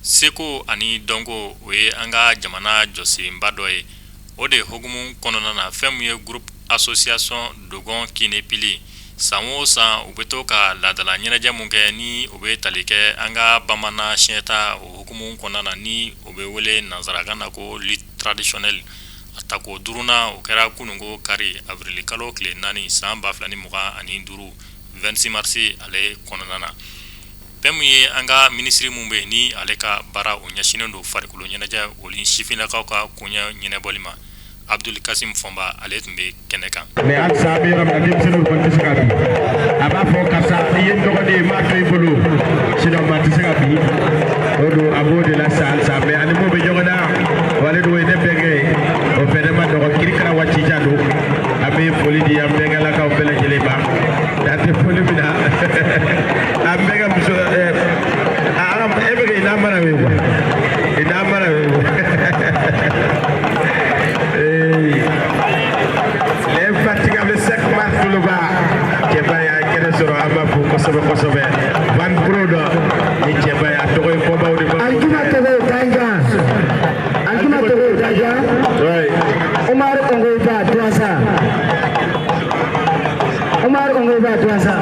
Seko ani dɔnko, o ye an ka jamana jɔsenba dɔ ye. O de hukumu kɔnɔna na, fɛn min ye groupe association Dogon Kinepili, san o san u bɛ to ka laadala ɲɛnajɛ mun kɛ, ni o bɛ tali kɛ an ka bamanan siɲɛta, o hukumu kɔnɔna na, ni o bɛ wele nansarakan na ko lutte traditionnelle, a tako duurunan, o kɛra kununko kari, avril kalo tile 4 san 2025, 26 mars ale kɔnɔna na. Fɛn min ye an ka minisiri min bɛ yen, ni ale ka baara o ɲɛsinnen don farikolo ɲɛnajɛ o sifinnakaw ka koɲɛ ɲɛnabɔli ma, Abdul Kasim Fɔnba, ale tun bɛ kɛnɛ kan. Mais halisa an bɛ yɔrɔ min na, denmisɛnninw kɔni tɛ se ka bin. A b'a fɔ karisa, i ye n dɔgɔnin ye, n b'a to i bolo, sinon maa tɛ se ka bin o don. A b'o de la sa halisa, mais ani mun bɛ ɲɔgɔn na, o ale dun ye ne bɛnkɛ ye, o fɛnɛ ma nɔgɔn, kirikara waati jan don. An bɛ foli di an bɛnkɛlakaw bɛɛ lajɛlen ma, dan tɛ foli min na. An bɛnkɛ muso e bɛ kɛ i n'a mana ye quoi, i n'a mana ye quoi. L'infatigable Seck Martuluba, cɛba y'a kɛnɛ sɔrɔ, an b'a fo kosɛbɛ kosɛbɛ. Van Pro dɔ ni cɛba ye, a tɔgɔ ye fɔbaw de. Aljuma Togo Danjan, Aljuma Togo Danjan. Oui. Omar Ongoiba Douanza, Omar Ongoiba Douanza.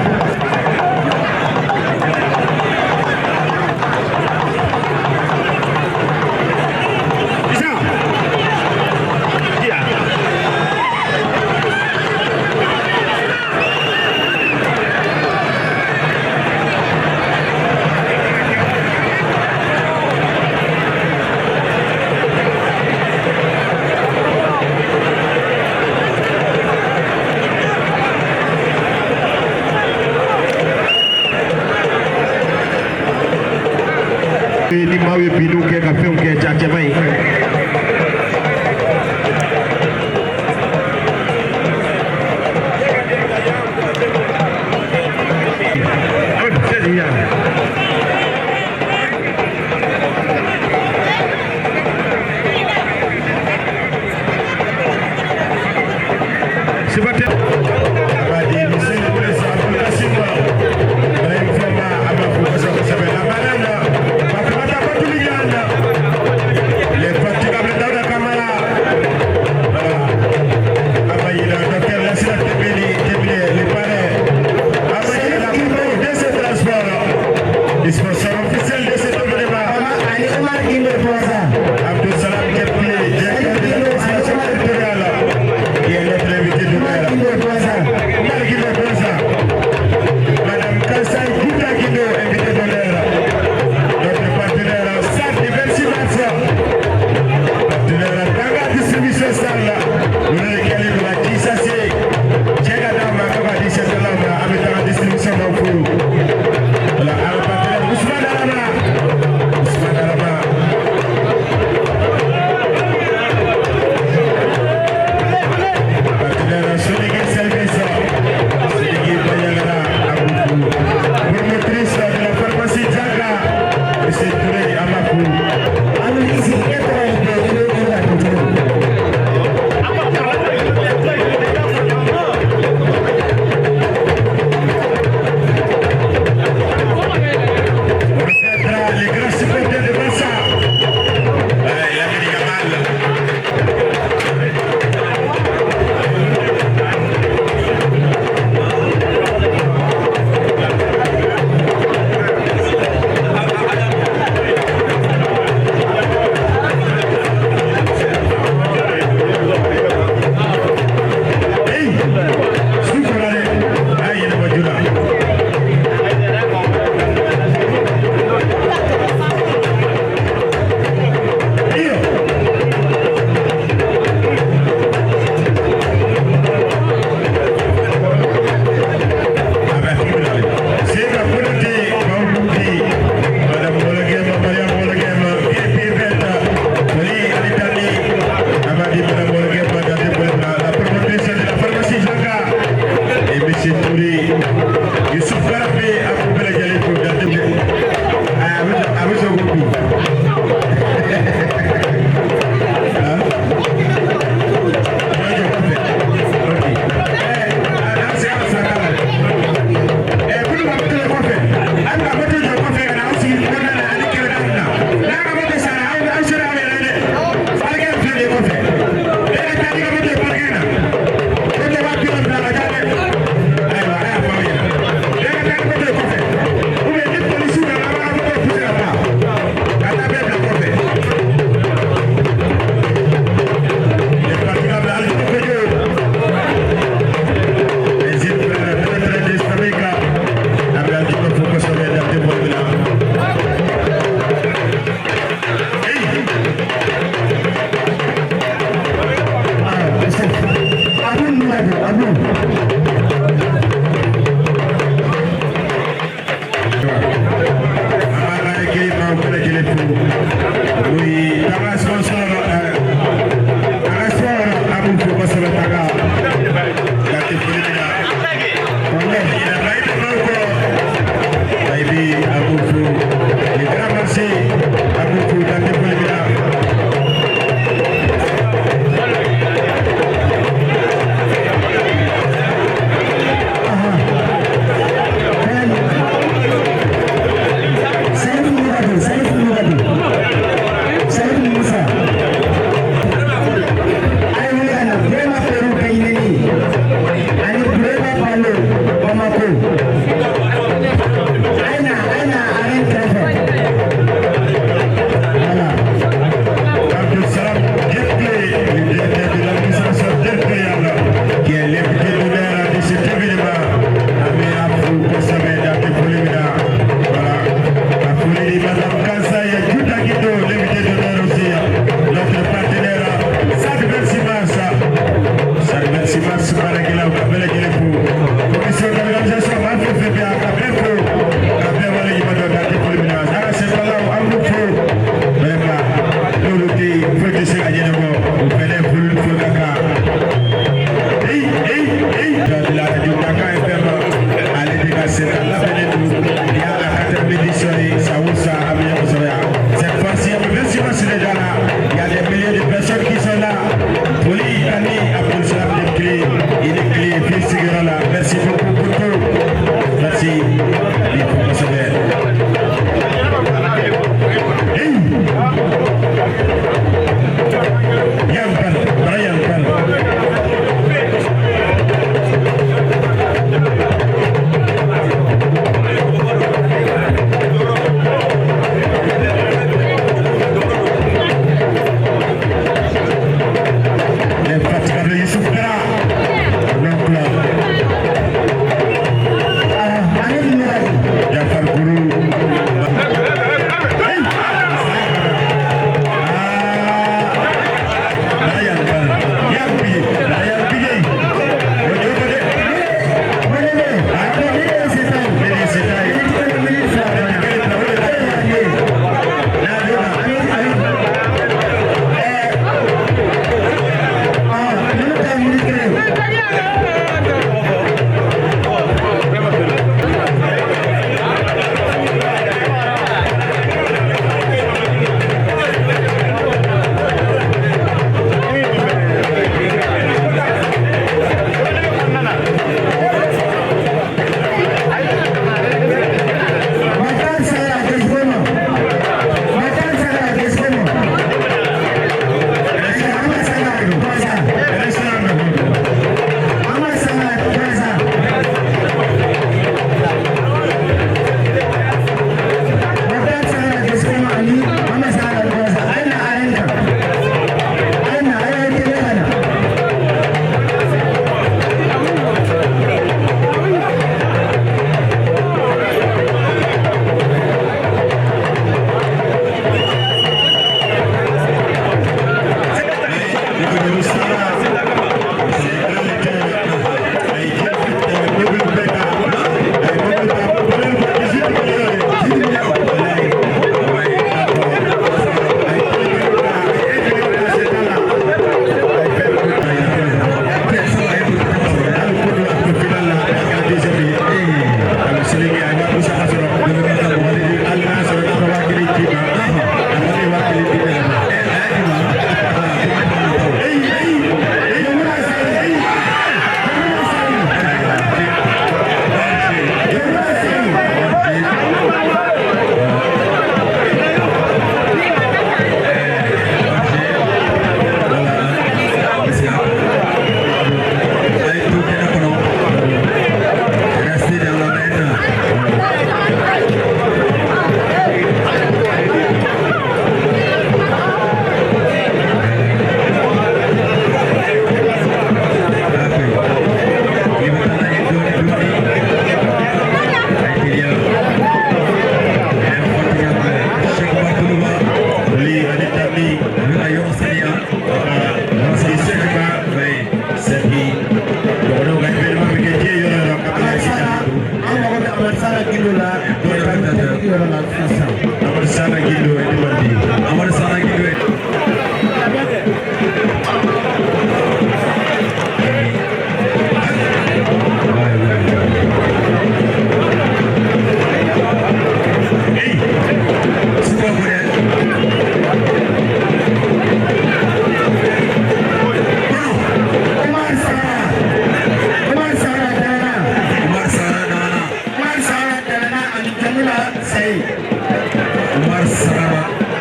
Isa. Dia. Ni maaw ye binniw kɛ ka fɛnw kɛ, ja cɛba ye. Sibatɛ Abadi Monsieur le Président Abdul Kassim Ibrahim Fomba, a b'a fo kosɛbɛ kosɛbɛ. La marraine Fatoumata Batouliane, les fatigues.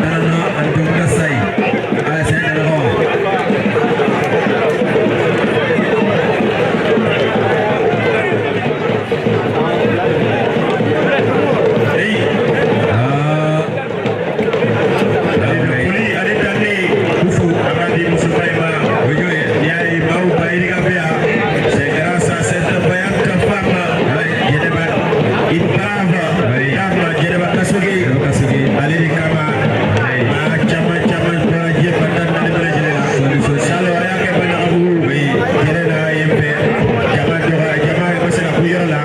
Danana ani Dɔnkilida Sayi. Aya Sayi Danakawa. Hey. Ah, Foli ale danni Kufu. An b'a di musoba in ma. O ye jɔn ye? N'i y'a ye maaw ba yirika bɛ yan, c'est grâce à cette vaillante femme, Jɛnɛba, une brave dame, Jɛnɛba Kasoge. Jɛnɛba Kasoge. Ale de kama maa caman caman bɔra diɲɛ fan tan ni naani bɛɛ lajɛlen la. Sɔɔni, sɔɔni. Salon a y'a kɛ Banakabugu jɛnɛ na yen fɛ, jama dɔgɔya, jama ma se ka kun yɔrɔ la.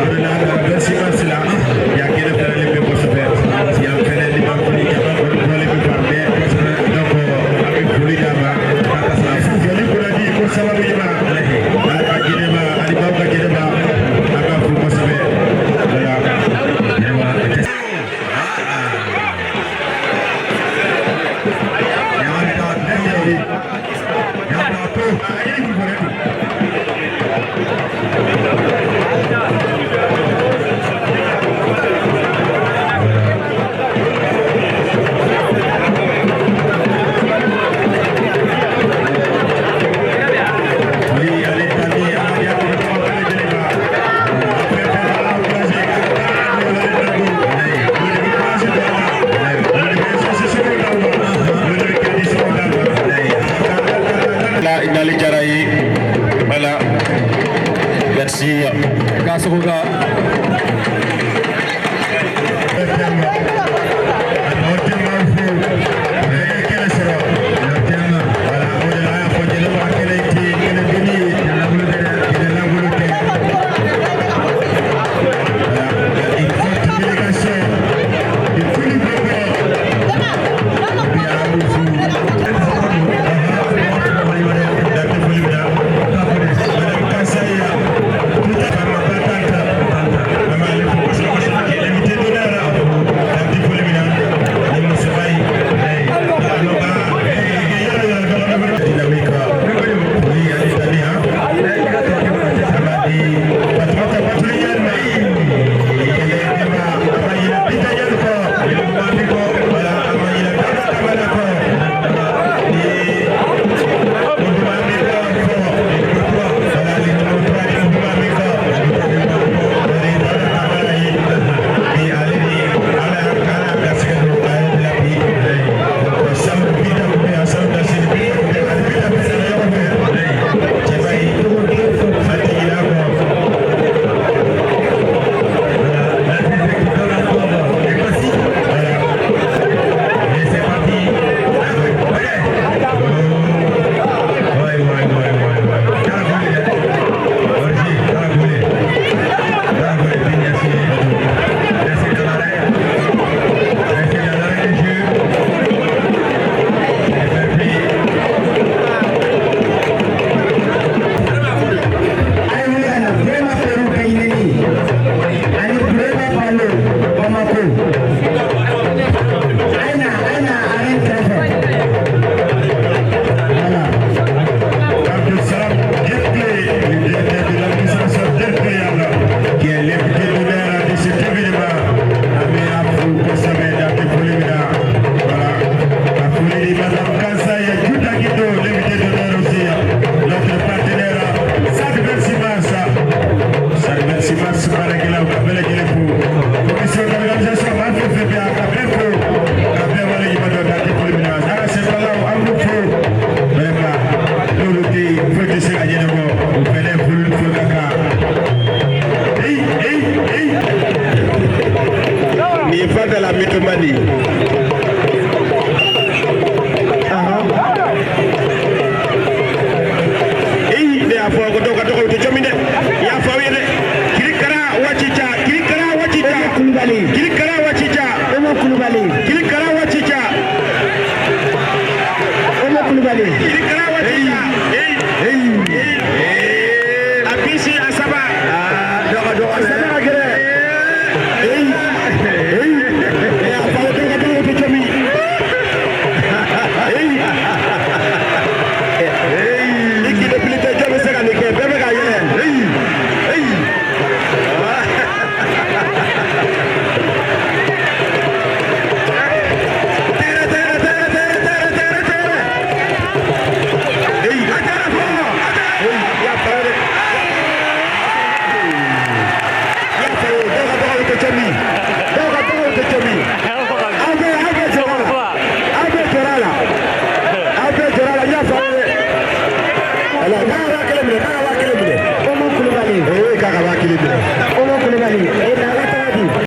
O de la an nana 26 mars la yan, kɛnɛ fɛrɛlen bɛ kosɛbɛ yan fɛnɛ. Ni ma fili, jama kɔni bɔlen bɛ fan bɛɛ. Donc an bɛ foli d'a ma. Jɔli kunnadi ko sababu ɲuman, ala ka jɛnɛba ani baw ka jɛnɛba, an b'a fo kosɛbɛ. Voilà. Jɛnɛba a tɛ. Ɲama bɛ taa to. Ɲama bɛ taa to. A ye nin fɔlɔ dun. Foli ale tali an ka diya kɔnɔtɔgɔ bɛɛ lajɛlen ma. A fɛn fɛn b'a encouragé ka taa ka ɲɔgɔn olu de bɛ courage don an na, olu de bɛ association d'aw ma, olu de bɛ crédit sɔrɔ d'aw ma. La nali diyara ye. Voilà. Merci. Ka sogo ka.